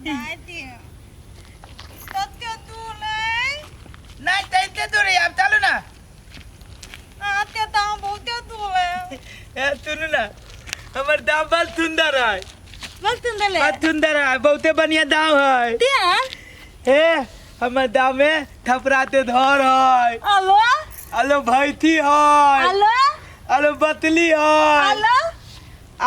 दादी कते दूर है? नहि तऽ एते दूर है, आब चलू ना। आते दाम बहुते दूर है। ए सुनू ना, हमर दाम बड़ सुंदर है। बड़ सुंदर है। बड़ सुंदर है, बहुते बढ़िया दाम है। तेहन? हे हमर दाम में थपराते धर है। आलो? आलो भैथी है। आलो? आलो बतली है। आलो?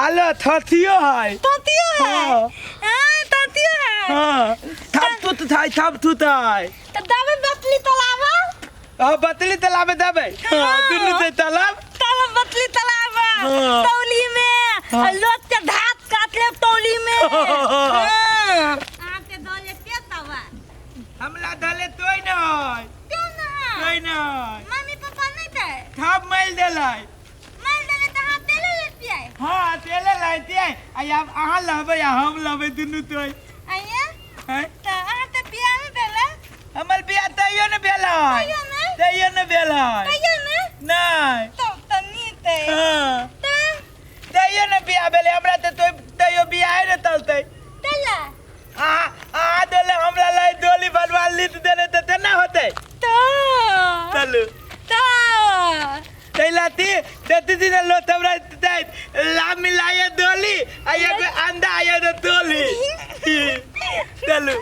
आलो थथियो है। तोतियो है? हाँ। हाँ, तोतियो है। हाँ, थप थुत है, थप थुत है। तो दाबे बतली तलाबा? हाँ, बतली तालाब देबै। हाँ, दुनू से तालाब। तालाब बतली तलाबा। हाँ। तौली में। हाँ। लोग के धात काट ले तौली में। हाँ। आते दले के तवा। हमला धले तोय नहीं। क्यों ना? तोय नहीं। मम्मी पापा नहीं थे? थप मैल देलै। मार देले तऽ अहाँ तेले लेतियै। हाँ, तेले लाइतियै। आ आब अहाँ लहबै आ हम लहबै दुनू तोय। आइए। हैं? तऽ अहाँ तऽ बियाह नहि भेलै। हमर बियाह तैयो ने भेल है। तैयो ने? तैयो ने भेल है। तैयो ने? नहि। तब तऽ नीक अइ। हाँ। तऽ तैयो ने बियाह भेलै हमरा तऽ तोय तैयो बियाहे ने तलतै। तेला? अहाँ अहाँ देले हमरा लै डोली बनवा लित देले तऽ तेना होतै। तऽ चलू। तऽ तैला ती देती दिन लो हमरा दैत ला मिलाए डोली आ एगो अंडा आ एगो तोली। चलू।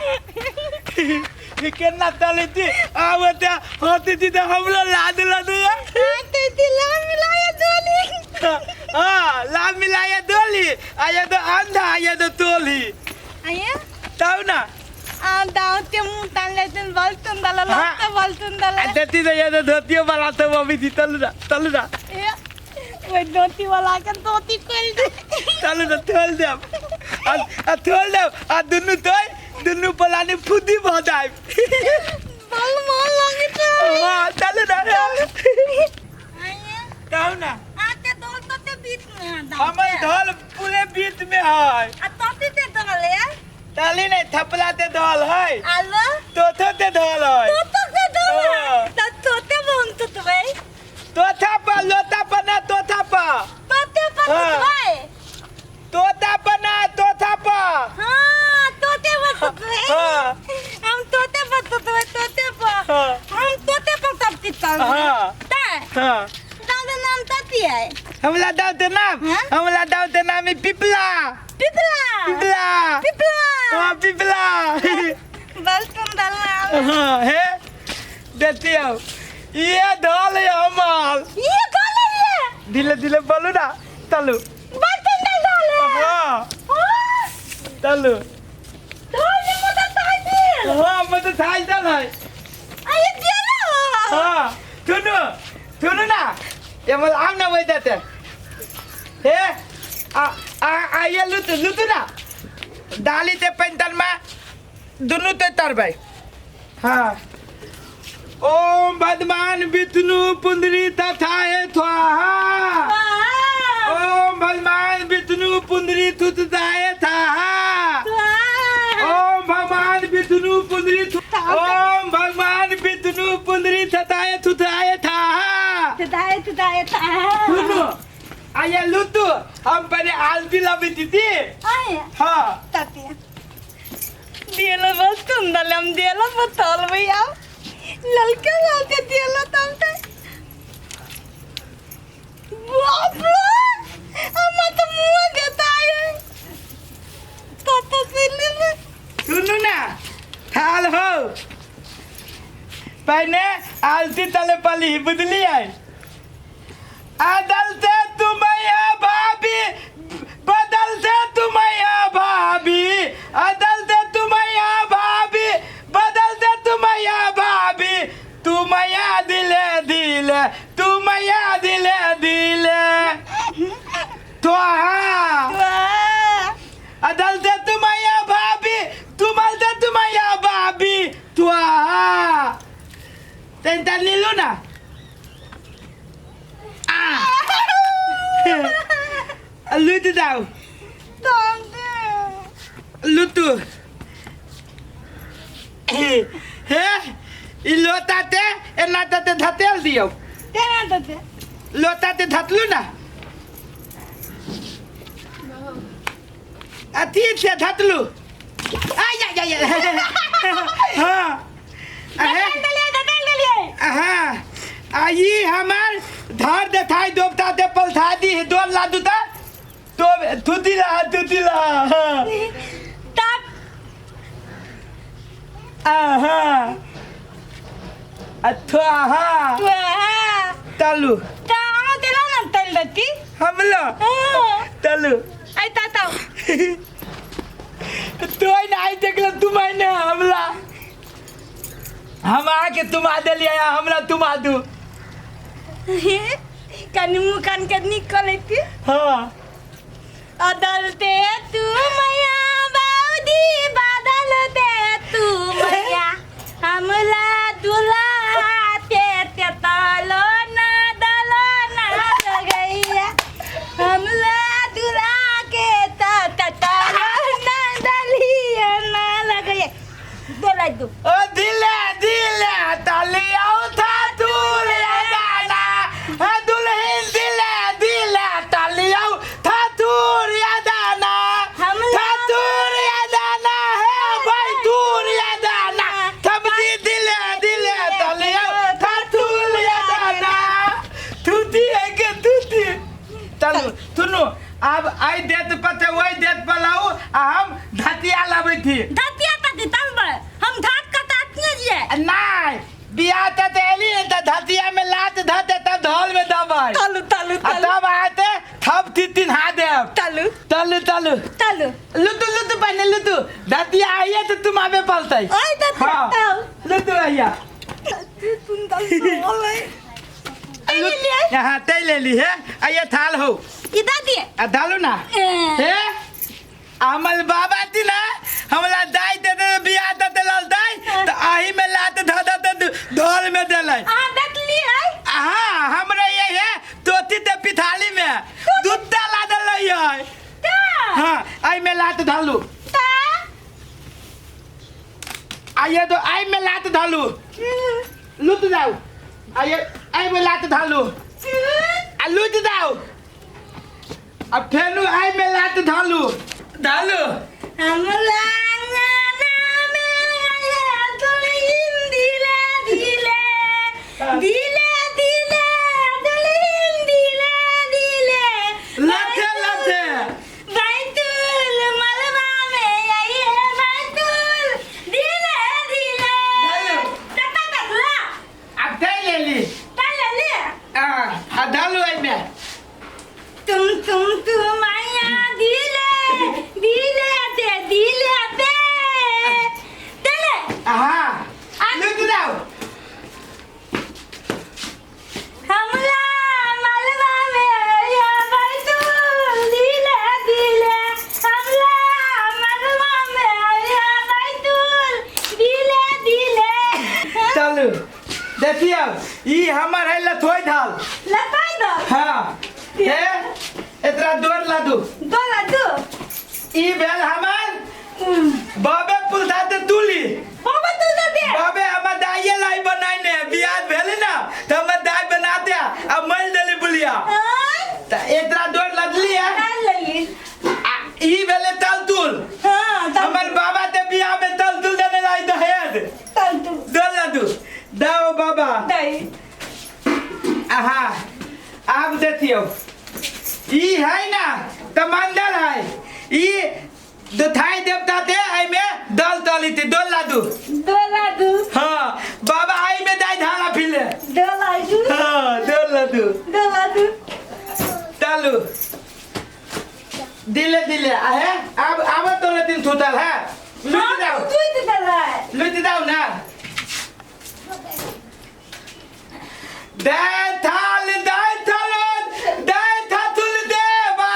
ई केना तली थी आब ते होती थी तो हमरो ला दिला दिया। आते दिला मिलाया डोली। हाँ, ला मिलाए डोली आ एगो अंडा आ एगो तोली। आइए। तब ना। आ दाँत के मुंह तान लेते बलतुन दला। हाँ। लगते बलतुन दला। आ देती तो ये तो धोतियो वाला तो वो भी थी। तलू ना, तलू ना। ए, ओइ धोती वाला के धोती खोल दे। चलू ना, थोल देब आ आ थोल देब आ दुनू तोय दुनू पलानी फुदी भऽ जायब। बल मन लगे छै। हाँ, चलू ना। आइए। तब ना। आते दौड़ तते बीच में है दाँत हमर के। धल पूरे बीच में है। आ तते ते दल है? ताली नहीं, थपला ते धल है। आलो? तोथो ते धल है। तोतो के दल है? हाँ। त तोते बन तुतबै। तोथा पर लोता पर ना, तोथा पर। तोते पर हाँ। तुतबै। तोता पर ना, तोथा पर। हाँ, तोते पर तुतबै। हाँ। हम तोते पर तुतबै, तोते पर। हाँ। हम तोते पर तब तितल। हाँ। त हाँ। दादा नाम तती है। हमला दाव ते नाम। हाँ? हमला दाव ते नाम है पिपला। पिपला। पिपला। पिपला। हाँ, पिपला। बस तुम दलना। हाँ, हे देखती हो ये धल है हमार। ये कौन है ये? धीरे धीरे बोलू ना, चलू। बस तुम दल है। हाँ। हाँ। चलू। धल ने मदद थाई दिल। हाँ, मदद थाई दल है। अरे दिया। हाँ, सुनो सुनो ना, ये मल आम ना वही देते हे आ आ आ ये लुतु लुतु ना डाली ते पेंटल में दुनू ते तरबै। हाँ, ओम भगवान विष्णु पुंदरी तथा हे स्वाहा। ओम भगवान विष्णु पुंदरी थुतदाय थाहा। ओम भगवान विष्णु पुंदरी ओम भगवान विष्णु पुंदरी थताय थुताय थाहा। थुताय थुताय थाहा। सुनो आया लुतु हम पहले आलती लाबी थी। आया। हाँ। तते दिएलो बस तुम दलम दिएलो बताल भैया ललके लाते दिएलो तम ते बाप रे हम तो मुंह देता है तो सिले में। सुनू ना थाल हो पहले आलती तले पली बुझली है। अदल से तुम्हें भाभी बदल से तुम्हें भाभी अदल से तुम्हें भाभी बदल से तुम्हें भाभी तुम्हें दिले दिले तुम्हें दिले दिले तो हाँ अदल से तुम्हें भाभी तुमल से तुम्हें भाभी तो हाँ तेंता नीलू ना लुतु दाও लुतु हे ई लोताते एना ताते धतेल दियौ। केना तते? लोताते धतलू ना अथी से धतलू। आय आय जा हाँ। अहे। दलिए दल दलिए। हाँ, आ ई हमर धर देथाई दोबता दे पलथा दी दोल ला दूता तो थुती ला थुती ला। हाँ। तब आहा अथवा हा। हाँ। तलु। ता आनो तेला ना तल दती। हमला। हाँ। तलु। आई ता ता। तो नहीं देखल तुम ने हमला हम आके तुम आ देलिए हमरा तुम आ दू। कनी मुँह कान के निकल थी। हाँ। अदलते तू मैया बाउदी बदलते तू मैया हमला दुलाते ते तलो ना दलो ना लगैया हमला दुला के त त तलो ना दलिया ना लगैया दोला दू। ओ दिले दिले तलिया था दूल्हे दाना है दुल्हन दिले दिले तलिया था दूरिया दाना हमला था दूरिया दाना है भाई दूरिया दाना थब दी दिले दिले तलिया था दूरिया दाना तूती है के तूती। चलू सुनू अब आई देत पते वही देत पलाऊ आ हम धतिया लाबै थी। धतिया तक तब हम धात का तात नहीं जिए। नहीं बियाह त एली ने त धतिया में लात धते तब धौल में दबाई। तलु तलु आ तलु। तब आते थप थी तीन हा देब। तलु तलु तलु तलु। लुतु लुतु पहले लुतु धतिया आइए तो तुम आबे पलतै। ओए धतिया हाँ। तब। लुतु आइया। तुम तल बोले। लुतु हाँ तै ले ली है आइए थाल हो। इधर दिए। आ डालू ना। हे हमर बाबा थी ना हमला दाई दे दे बियाह दे दे लाल दाई त आही में लात ध ध दे धौल में देलै। आ देखली है। हाँ हमरे ये है तोती ते पिथाली में दूधता ला देलै है। ता। हाँ आई में लात धालू। ता। आइए तो आई में लात धालू। लुट जाओ आइए आई में लात धालू। आ लुट जाओ अब फेनु आई में लात धालू धालू। हमला अंगना में आया दुल्हन दिले दिले दिले दिले दुल्हन दिले दिले लथे लथे बैतुल मलबा में आई है बैतुल दिले दिले। धालू। तता तकला। अब तै ले ली। तै ले ली। आ धालू आई में। तुम तुम तुम आया दिले दिले दे दिले दे दिले। हाँ लुट जाओ। हमला मलबा में आया बैतुल दिले दिले हमला मलबा में आया बैतुल दिले दिले। चलू देखियो ई हमर है लथोई धाल। लथोई धाल। हाँ हे इतना दौड़ ला दू। दौड़ ला दू। ई भेल हमर बाबे पुलथा ते तुली। बाबे तुलथा दे। बाबे हमर दाइये लाई बनाइने बियाह भेल ना त हमर दाई बना दे आ मल देली बुलिया। त इतना दौड़ लदली है। लदली। आ ई भेले तलतुल। हां हमर बाबा ते बियाह में तलतुल देने लाई दहेज। तलतुल। दौड़ ला दू। दाओ बाबा। दाई। आहा आप देखियो ई है ना त मंडल है ई दोथाई देवता ते आई में दल तली थी दोल लादू। दोल लादू। हाँ बाबा आई में दाई धारा फिले। दोल लादू। हाँ दोल लादू। दोल लादू। तालू दिले दिले आहे अब अब तो दिन थुतल है लुट जाओ। लुट जाओ। लुट जाओ ना। दे थाल दे थाल दे थातुल देवा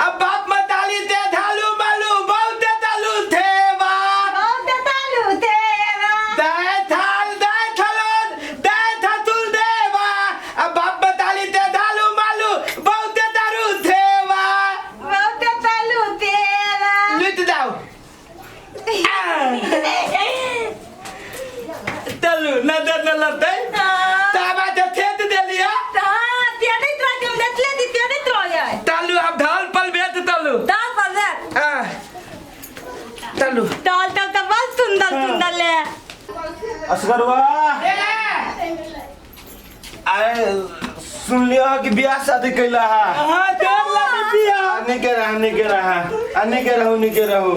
अब बाप मताली दे धालू मालू बहुत तालू थेवा बहुत तालू थेवा। दे थाल दे थाल दे थातुल देवा अब बाप मताली दे धालू मालू बहुत तारू थेवा बहुत तालू थेवा। लुट जाओ। चलू नजर न लगते। ताबा जब खेत दे लिया। असगरवा आए सुन लियो कि बियाह शादी कैला हा। हाँ देर लगी बियाह। आने के रहा के रहा आने के रहू निके रहू।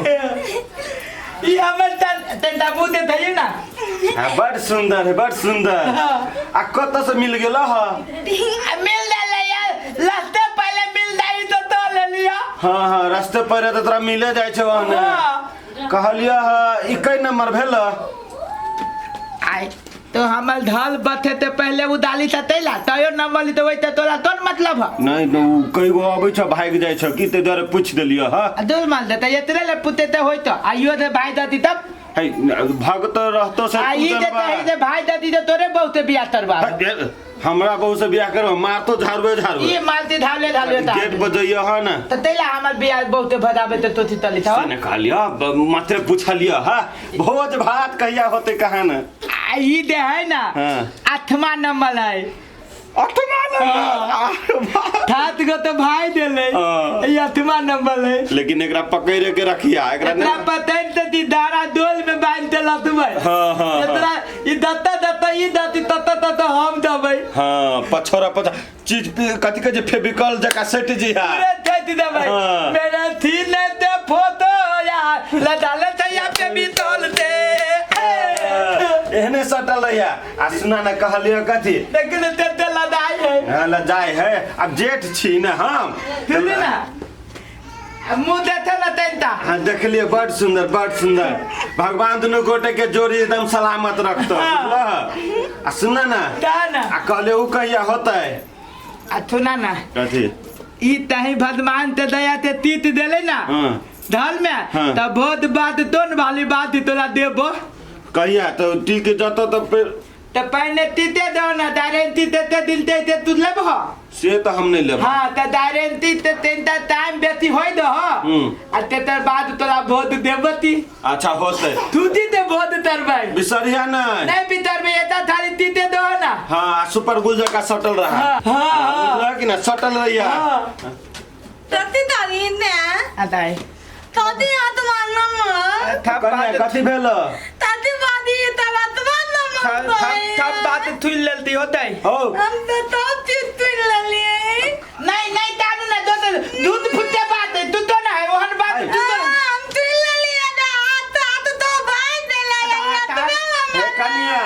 ई हमर तन मुँह दे थई ना। हाँ बड़ सुंदर है बड़ सुंदर। आ कत से मिल गेल हा? मिल डाले यार रास्ते पहले मिल जाई तो ले लिया। हाँ हाँ रास्ते पर तो तोरा मिले जाय छौ ओहने। हाँ। कहलियो हा ई कै नंबर भेल? आय तो हमर ढल बथे ते पहले उ डाली तैला तयो नंबर ली तो वही ते तोरा तोन मतलब है। नहीं तो उ कई गो अबै छ भागि जाइ छ की ते दुआरे पूछ देलियो हा। दूर माल देता इतने ले पुते ते होई तो आइयो दे भाई दादी तब है भगत रहतो से आई तू दे जनबा। ते दे भाई दादी तो तोरे बहुते बियाह तरवा। हमरा बहू से बियाह करबो मारतो झाड़बे झाड़बे। ई मालती धावले धावले ता गेट बजैयो हा ना। तो तैला हमर बियाह बहुते भदाबे ते तोथी तली था। से ने कहलियो मात्र पूछलियो हा भोज भात कहिया होते कहाँ न। ई दे है ना। हाँ। आठमा नंबर है। आठमा नंबर सात गो तो भाई देले। हाँ। ई आठमा नंबर है। लेकिन एकरा पकड़ के रखिया एकरा एकरा पता नहीं ती दारा डोल में बांध देला तुम्हें। हाँ, हाँ, एकरा ई दत्ता दत्ता ई दत्ती तत्ता तत्ता हम दबै। हाँ पछोरा पछा चीज कथी कहै छै फेविकॉल जका सटि जी हा। पूरे थैती दबै। हाँ। मेरा थी ने ते फोटो यार लदाले छै आप के भी तोलते। एहने सटल रहिया आ सुना न कहलियो कथी लेकिन ते ते लदाई है। हाँ लजाय है अब जेठ छी न हम। सुनली ना मुँह देखे ना तेनता। हाँ देखलिए बड़ सुंदर बड़ सुंदर भगवान दुनू गोटे के जोड़ी एकदम सलामत रखतो। बुझलह? आ सुना ना ना आ कहले उ कहिया होतै? आ सुना ना कथी ई तही भगवान ते दया ते तीत देले ना। हाँ। धल में। हाँ। त बहुत बात तोन वाली बात तोरा देबो। कहिया तो टीक जतो तो फिर त पहले तीते दो ना दारेंती ते ते दिल ते ते तू लेबहो। से तो हम नहीं लेब। हाँ त दारेंती ते तेनता टाइम बेसी होय दो। आ तेतर बाद तोरा बहुत देबती। अच्छा होतै तू दी ते बहुत तरबै। बिसरिया नहीं। नहीं बितरबै एता थाली तीते दो ना। हाँ सुपर गुल जका सटल रहा। हाँ, हाँ, बुझलह कि ना सटल रहिया। हाँ। तती तारी ने अदाय तती हाथ मारना म कन्या कथी भेल? तती बादी तब हाथ मारना म थप बात थुल लेलती होतै। हो हम तो तब चीज तुल लेलिए। नहीं नहीं तानू ना दूध दूध फुटते बात है तू तो ना है ओहन बात तू तो। हम तुल लेलिए ना हाथ हाथ तो भाई देला यार हे कन्या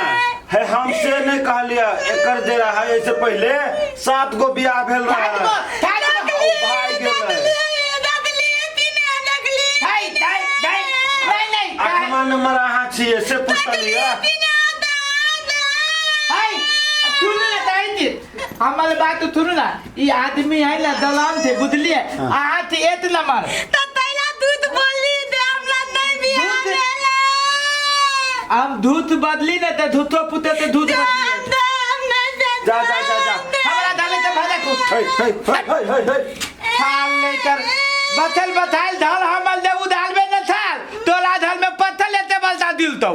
हे हम से नहीं कहलिया एकर जे रहा ऐसे पहले 7 गो बियाह भेल रहा। सात गो भाई गेलै। हाय दाई दाई नहीं नहीं आठमा नंबर अहाँ छियै से पूछलियै। हाय सुन ना दाई जी हमर बात सुन ना ई आदमी है ना दलान थे बुझलिए अहाँ थे एक नंबर। त तैला दूध बोली दे हमरा नहीं बियाह भेला। हम दूध बदली ने ते धूतो पुते ते दूध बदली। जा जा जा जा हमरा डाले ते भाजा को। हे हे हे हे हे थाल लेकर बथल बथाल धल हमल दे उदालबे न थाल तोला धल में पत्थर लेते बलता दिल तो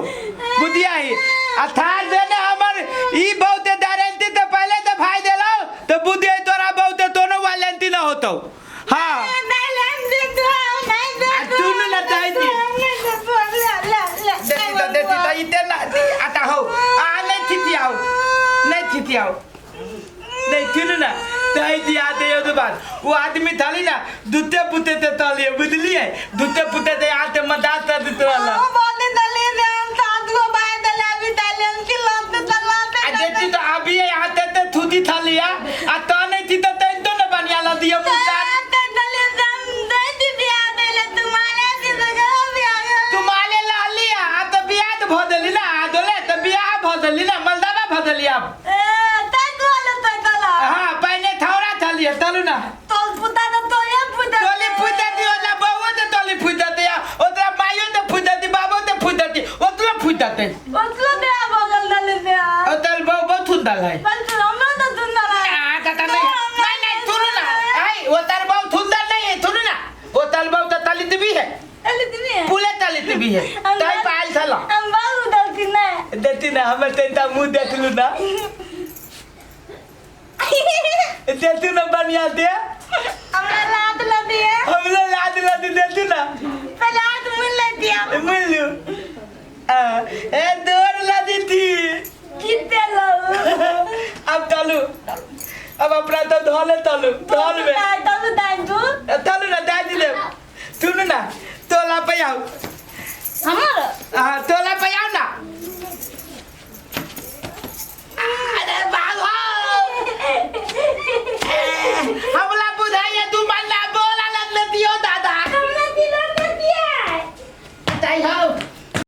बुधिया ही आ थाल देने हमर ई बहुते दारेंती ते पहले ते भाई देलो तो बुधिया तोरा बहुते दोनों वालेंती न होतो। हाँ तू न लताई दी देती तो देती तो इते ना आता हो आ नहीं थीती आओ नहीं थीती आओ नहीं थीनु ना तही दिया दे यो बात वो आदमी थाली ना दुते पुते ते तलिए बुझलिए दुते पुते ते आते मदात त दुते वाला ओ बोले दले दे हम सात गो भाई दले अभी दले हम की लाते तलाते। आ देती तो अभी आते ते थुदी थालिया आ तो नहीं थी तो तैन तो न बनिया ला दिया मुका दले दम दे दी बियाह देले तुम्हारे से बियाह तुम्हारे ला लिया आ तो बियाह तो भ देली ना आ दोले तो बियाह भ देली ना मलदावा भ देली आप। ए तै कोले तै तला। हां पहले थौरा थालिया तलु ना तोल पुता तो तोया पुता तोली फुता दी ओला बहु ते तोली फुता दे ओतरा माइयो ते फुता दी बाबो ते फुता दी ओतरा फुता दे ओतलो दे बगल दले दे ओतल बहु बहुत थुंदल है बल तू हमरा तो थुंदल है। आ कता नहीं नहीं नहीं सुनो ना आई ओतल बहु थुंदल नहीं है सुनो ना ओतल बहु तो तली भी है तली भी है पुले तली भी है तई पायल थला हम बहु दलती ना देती ना हमर तेंता मुंह देखलु ना देती ना बनिया दे हमरा लात लदी है हमला लाद लदी देती ना पहले हाथ मिल लेती हम मिलू ए दौड़ लदी थी। अब अपना तो धोले तलु धोल में दाइ तलु दाइ तू तलु ना दाइ दे सुनु ना तोला पे आओ हमर हाँ तोला पे